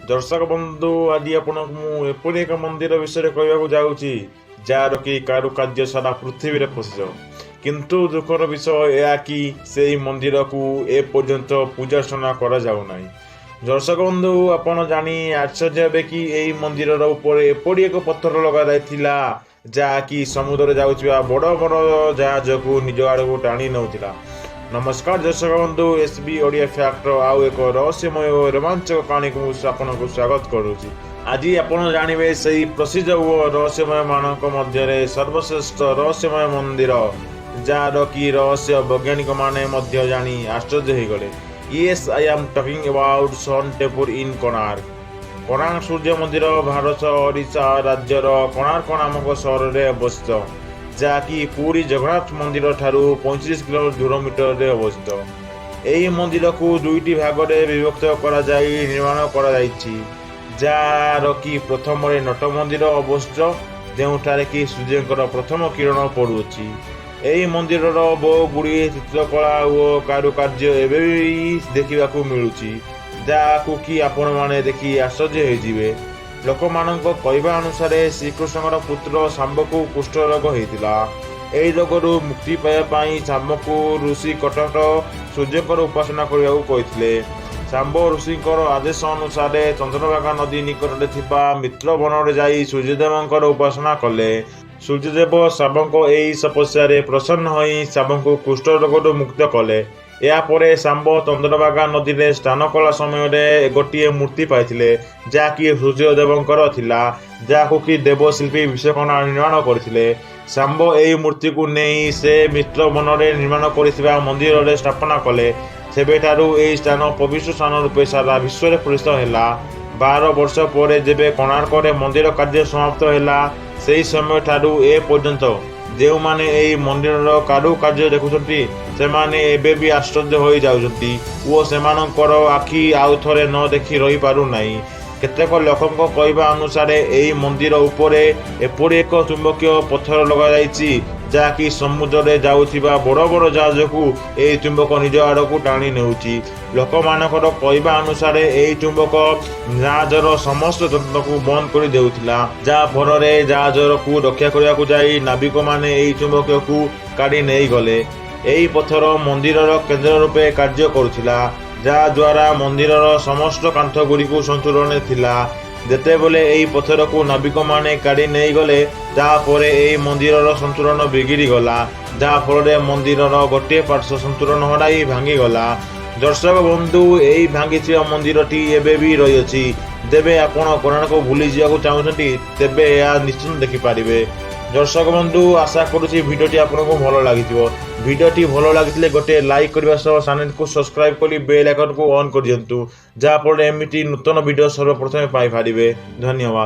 ଦର୍ଶକ ବନ୍ଧୁ, ଆଜି ଆପଣଙ୍କୁ ମୁଁ ଏପରି ଏକ ମନ୍ଦିର ବିଷୟରେ କହିବାକୁ ଯାଉଛି, ଯାହାର କି କାରୁକାର୍ଯ୍ୟ ସାରା ପୃଥିବୀରେ ପ୍ରସିଦ୍ଧ। କିନ୍ତୁ ଦୁଃଖର ବିଷୟ ଏହା କି ସେଇ ମନ୍ଦିରକୁ ଏପର୍ଯ୍ୟନ୍ତ ପୂଜାର୍ଚ୍ଚନା କରାଯାଉନାହିଁ। ଦର୍ଶକ ବନ୍ଧୁ, ଆପଣ ଜାଣି ଆଶ୍ଚର୍ଯ୍ୟ ହେବେ କି ଏହି ମନ୍ଦିରର ଉପରେ ଏପରି ଏକ ପଥର ଲଗାଯାଇଥିଲା, ଯାହାକି ସମୁଦ୍ରରେ ଯାଉଥିବା ବଡ଼ ବଡ଼ ଜାହାଜକୁ ନିଜ ଆଡ଼କୁ ଟାଣି ନେଉଥିଲା। ନମସ୍କାର ଦର୍ଶକ ବନ୍ଧୁ, ଏସ୍ ବି ଓଡ଼ିଆ ଫ୍ୟାକ୍ଟର ଆଉ ଏକ ରହସ୍ୟମୟ ଓ ରୋମାଞ୍ଚକ କାହାଣୀକୁ ମୁଁ ଆପଣଙ୍କୁ ସ୍ୱାଗତ କରୁଛି। ଆଜି ଆପଣ ଜାଣିବେ ସେଇ ପ୍ରସିଦ୍ଧ ଓ ରହସ୍ୟମୟ ମାନଙ୍କ ମଧ୍ୟରେ ସର୍ବଶ୍ରେଷ୍ଠ ରହସ୍ୟମୟ ମନ୍ଦିର, ଯାହାର କି ରହସ୍ୟ ବୈଜ୍ଞାନିକମାନେ ମଧ୍ୟ ଜାଣି ଆଶ୍ଚର୍ଯ୍ୟ ହୋଇଗଲେ। Yes, I am talking about Sun Temple in Konark. Konark ସୂର୍ଯ୍ୟ ମନ୍ଦିର ଭାରତ ଓଡ଼ିଶା ରାଜ୍ୟର କୋଣାର୍କ ନାମକ ସହରରେ ଅବସ୍ଥିତ, ଯାହାକି ପୁରୀ ଜଗନ୍ନାଥ ମନ୍ଦିର ଠାରୁ 35 କିଲୋମିଟର ଦୂର ମିଟରରେ ଅବସ୍ଥିତ। ଏହି ମନ୍ଦିରକୁ ଦୁଇଟି ଭାଗରେ ବିଭକ୍ତ କରାଯାଇ ନିର୍ମାଣ କରାଯାଇଛି, ଯାହାର କି ପ୍ରଥମରେ ନଟ ମନ୍ଦିର ଅବସ୍ଥିତ, ଯେଉଁଠାରେ କି ସୂର୍ଯ୍ୟଙ୍କର ପ୍ରଥମ କିରଣ ପଡ଼ୁଅଛି। ଏହି ମନ୍ଦିରର ବହୁ ଗୁଡ଼ିଏ ଚିତ୍ରକଳା ଓ କାରୁକାର୍ଯ୍ୟ ଏବେ ବି ଦେଖିବାକୁ ମିଳୁଛି, ଯାହାକୁ କି ଆପଣମାନେ ଦେଖି ଆଶ୍ଚର୍ଯ୍ୟ ହୋଇଯିବେ। ଲୋକମାନଙ୍କ କହିବା ଅନୁସାରେ ଶ୍ରୀକୃଷ୍ଣଙ୍କର ପୁତ୍ର ଶାମ୍ବକୁ କୁଷ୍ଠ ରୋଗ ହେଇଥିଲା। ଏହି ରୋଗରୁ ମୁକ୍ତି ପାଇବା ପାଇଁ ଶାମ୍ବକୁ ଋଷି କଟକ ସୂର୍ଯ୍ୟଙ୍କର ଉପାସନା କରିବାକୁ କହିଥିଲେ। ଶାମ୍ବ ଋଷିଙ୍କର ଆଦେଶ ଅନୁସାରେ ଚନ୍ଦ୍ରଭାଗା ନଦୀ ନିକଟରେ ଥିବା ମିତ୍ରବନରେ ଯାଇ ସୂର୍ଯ୍ୟଦେବଙ୍କର ଉପାସନା କଲେ। ସୂର୍ଯ୍ୟଦେବ ଶାମ୍ବଙ୍କ ଏହି ତପସ୍ୟାରେ ପ୍ରସନ୍ନ ହୋଇ ଶାମ୍ବଙ୍କୁ କୁଷ୍ଠ ରୋଗରୁ ମୁକ୍ତ କଲେ। ଏହାପରେ ଶାମ୍ବ ଚନ୍ଦ୍ରଭାଗା ନଦୀରେ ସ୍ନାନ କଲା ସମୟରେ ଗୋଟିଏ ମୂର୍ତ୍ତି ପାଇଥିଲେ, ଯାହାକି ସୂର୍ଯ୍ୟଦେବଙ୍କର ଥିଲା, ଯାହାକୁ କି ଦେବଶିଳ୍ପୀ ବିଶ୍ୱକର୍ମା ନିର୍ମାଣ କରିଥିଲେ। ଶାମ୍ବ ଏହି ମୂର୍ତ୍ତିକୁ ନେଇ ସେ ମିତ୍ରବନରେ ନିର୍ମାଣ କରିଥିବା ମନ୍ଦିରରେ ସ୍ଥାପନା କଲେ। ସେବେଠାରୁ ଏହି ସ୍ଥାନ ପବିତ୍ର ସ୍ଥାନ ରୂପେ ସାରା ବିଶ୍ୱରେ ପରିଚିତ ହେଲା। 12 ବର୍ଷ ପରେ ଯେବେ କୋଣାର୍କରେ ମନ୍ଦିର କାର୍ଯ୍ୟ ସମାପ୍ତ ହେଲା, ସେହି ସମୟଠାରୁ ଏ ପର୍ଯ୍ୟନ୍ତ ଯେଉଁମାନେ ଏହି ମନ୍ଦିରର କାରୁକାର୍ଯ୍ୟ ଦେଖୁଛନ୍ତି, ସେମାନେ ଏବେ ବି ଆଶ୍ଚର୍ଯ୍ୟ ହୋଇ ଯାଉଛନ୍ତି ଓ ସେମାନଙ୍କର ଆଖି ଆଉ ଥରେ ନ ଦେଖି ରହିପାରୁନାହିଁ। କେତେକ ଲୋକଙ୍କ କହିବା ଅନୁସାରେ ଏହି ମନ୍ଦିର ଉପରେ ଏପରି ଏକ ଚୁମ୍ବକୀୟ ପଥର ଲଗାଯାଇଛି, ଯାହାକି ସମୁଦ୍ରରେ ଯାଉଥିବା ବଡ଼ ବଡ଼ ଜାହାଜକୁ ଏହି ଚୁମ୍ବକ ନିଜ ଆଡ଼କୁ ଟାଣି ନେଉଛି। ଲୋକମାନଙ୍କର କହିବା ଅନୁସାରେ ଏହି ଚୁମ୍ବକ ଜାହାଜର ସମସ୍ତ ଯନ୍ତ୍ରକୁ ବନ୍ଦ କରି ଦେଉଥିଲା, ଯାହା ଫଳରେ ଜାହାଜକୁ ରକ୍ଷା କରିବାକୁ ଯାଇ ନାବିକମାନେ ଏହି ଚୁମ୍ବକକୁ କାଢ଼ି ନେଇଗଲେ। ଏହି ପଥର ମନ୍ଦିରର କେନ୍ଦ୍ର ରୂପେ କାର୍ଯ୍ୟ କରୁଥିଲା, ଯାହାଦ୍ୱାରା ମନ୍ଦିରର ସମସ୍ତ କାନ୍ଥ ଗୁଡ଼ିକୁ ସନ୍ତୁଳନରେ ଥିଲା। ଯେତେବେଳେ ଏହି ପଥରକୁ ନାବିକମାନେ କାଢ଼ି ନେଇଗଲେ, ତାପରେ ଏହି ମନ୍ଦିରର ସନ୍ତୁଳନ ବିଗିଡ଼ିଗଲା, ଯାହାଫଳରେ ମନ୍ଦିରର ଗୋଟିଏ ପାର୍ଶ୍ୱ ସନ୍ତୁଳନ ହରାଇ ଭାଙ୍ଗିଗଲା। ଦର୍ଶକ ବନ୍ଧୁ, ଏହି ଭାଙ୍ଗିଥିବା ମନ୍ଦିରଟି ଏବେ ବି ରହିଅଛି। ଯେବେ ଆପଣ କୋଣାର୍କ ବୁଲି ଯିବାକୁ ଚାହୁଁଛନ୍ତି, ତେବେ ଏହା ନିଶ୍ଚିତ ଦେଖିପାରିବେ। ଦର୍ଶକ ବନ୍ଧୁ, ଆଶା କରୁଛି ଭିଡ଼ିଓଟି ଆପଣଙ୍କୁ ଭଲ ଲାଗିଥିବ। ଭିଡ଼ିଓଟି ଭଲ ଲାଗିଥିଲେ ଗୋଟିଏ ଲାଇକ୍ କରିବା ସହ ଚ୍ୟାନେଲକୁ ସବସ୍କ୍ରାଇବ୍ କରି ବେଲ୍ ଆଇକନ୍କୁ ଅନ୍ କରିଦିଅନ୍ତୁ, ଯାହାଫଳରେ ଏମିତି ନୂତନ ଭିଡ଼ିଓ ସର୍ବପ୍ରଥମେ ପାଇପାରିବେ। ଧନ୍ୟବାଦ।